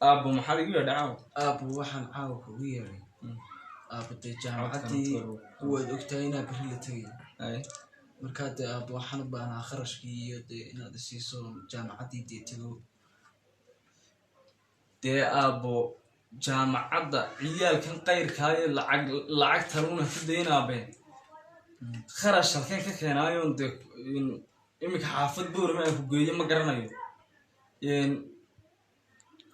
Aabbo, maxaad igu yeedhay caawa? Aabbo, waxaan caawa kugu yeedhay, aabbo, dee jaamacaddii waad ogtahay inaa berri la tegay. Markaa dee aabbo, waxaan u baahnaa kharashkii iyo dee inaad isiiso jaamacaddii dee tego. Dee aabbo, jaamacadda ciyaalkan qayrkaayo lacag lacagtan una ku daynaabe, kharash halkeen ka keenaayoon? Dee iminka xaafad Boorama aan ku geeyo ma garanayo.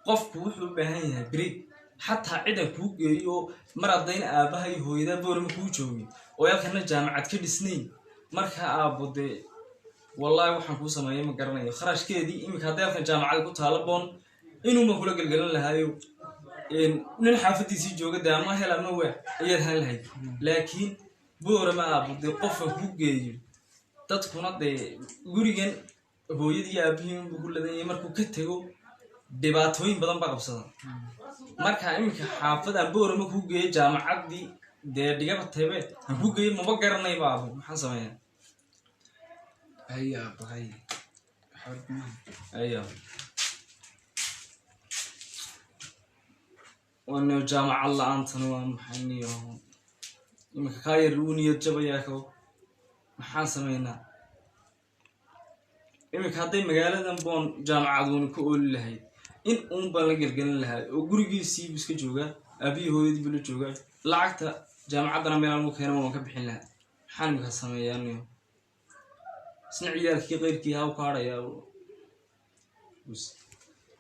Qofku wuxuu u baahan yahay break, xataa cidan kuu geeyo mar haddayna aabbaha iyo hooyadaa Boorama kuu joogin oo halkana jaamacad ka dhisnayn. Marka aabbo, dee wallaahi waxaan kuu sameeyay ma garanayo. Kharashkeedii iminka hadday halkan jaamacad ku taalo boon inuuma kula gelgelan lahaayo, nin xaafadiisii jooga dee ama hel ama waa ayaad han lahayd. Laakiin Boorama aabbo, dee qofka kuu geeyo, dadkuna dee gurigan hooyadii aabihii unbuu ku ladan yahay. Markuu ka tego dhibaatooyin badan baa qabsada. Marka iminka xaafad aan Boorama kuu geeyo, jaamacaddii dee dhigaba tebe aan kuu geeyo maba garanayba. Aabo, maxaan sameeyaa? Haye aabbo, haye, waxba maaha. Aya, waana jaamacad la-aantana waa maxay niyo? Iminka kaa yar uu niyad jabayaa ko. Maxaan sameynaa iminka? Hadday magaaladan Boon jaamacaduuna ku ooli lahayd, in uun baan la gelgelin lahaa oo gurigiisiibuu iska joogaa, aabihii hooyadii buu la joogaa, lacagta jaamacaddana meelaan ugu keena waan ka bixin lahaa. Maxaan iminka sameeyaa niyo? Isna ciyaalkii qayrkii ha u kaadhayaa.